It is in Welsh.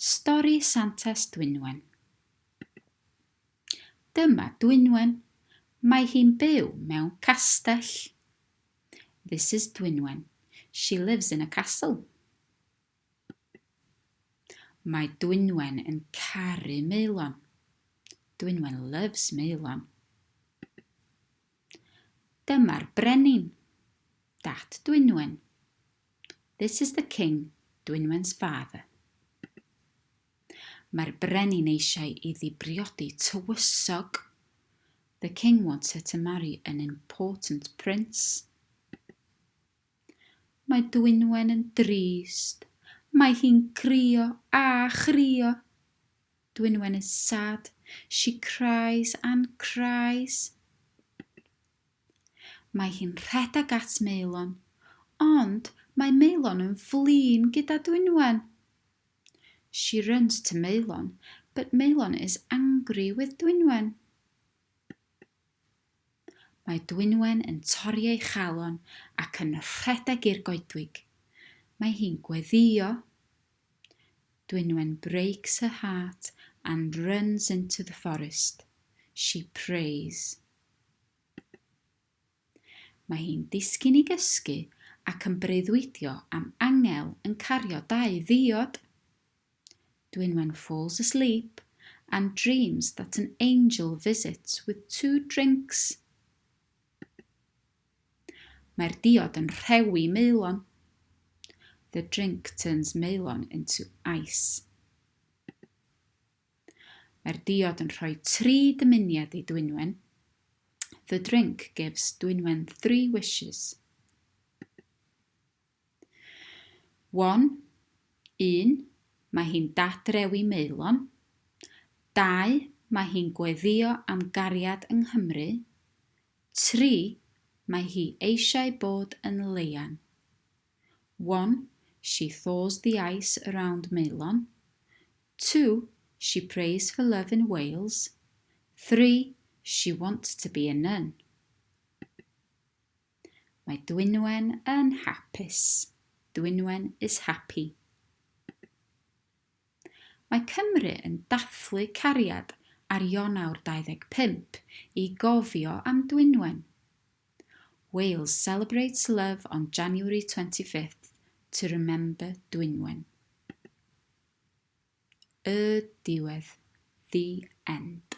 Stori Santes Dwynwen. Dyma Dwynwen. Mae hi'n byw mewn castell. This is Dwynwen. She lives in a castle. Mae Dwynwen yn caru Maelon. Dwynwen loves Maelon. Dyma'r brenin. Dad Dwynwen. This is the king, Dwynwen's father. Mae'r brenin eisiau iddi briodi tywysog. The king wants her to marry an important prince. Mae Dwynwen yn drist. Mae hi'n crio a chrio. Dwynwen is sad. She cries and cries. Mae hi'n rhedeg at Maelon, ond mae Maelon yn flin gyda Dwynwen. She runs to Maelon, but Maelon is angry with Dwynwen. Mae Dwynwen yn torri ei chalon ac yn rhedeg i'r goedwig. Mae hi'n gweddïo. Dwynwen breaks her heart and runs into the forest. She prays. Mae hi'n disgyn i gysgu ac yn breuddwydio am angel yn cario dau ddiod. Dwynwen falls asleep and dreams that an angel visits with two drinks. Mae'r diod yn rhewi Maelon. The drink turns Maelon into ice. Mae'r diod yn rhoi tri dymuniad i Dwynwen. The drink gives Dwynwen three wishes. One, un, mae hi'n dadrewi Maelon. Dau, mae hi'n gweddïo am gariad yng Nghymru. Tri, mae hi eisiau bod yn leian. One, she thaws the ice around Maelon. Two, she prays for love in Wales. Three, she wants to be a nun. Mae Dwynwen yn hapus. Dwynwen is happy. Mae Cymru yn dathlu cariad ar Ionawr 25 i gofio am Dwynwen. Wales celebrates love on January 25th to remember Dwynwen. Y diwedd. The end.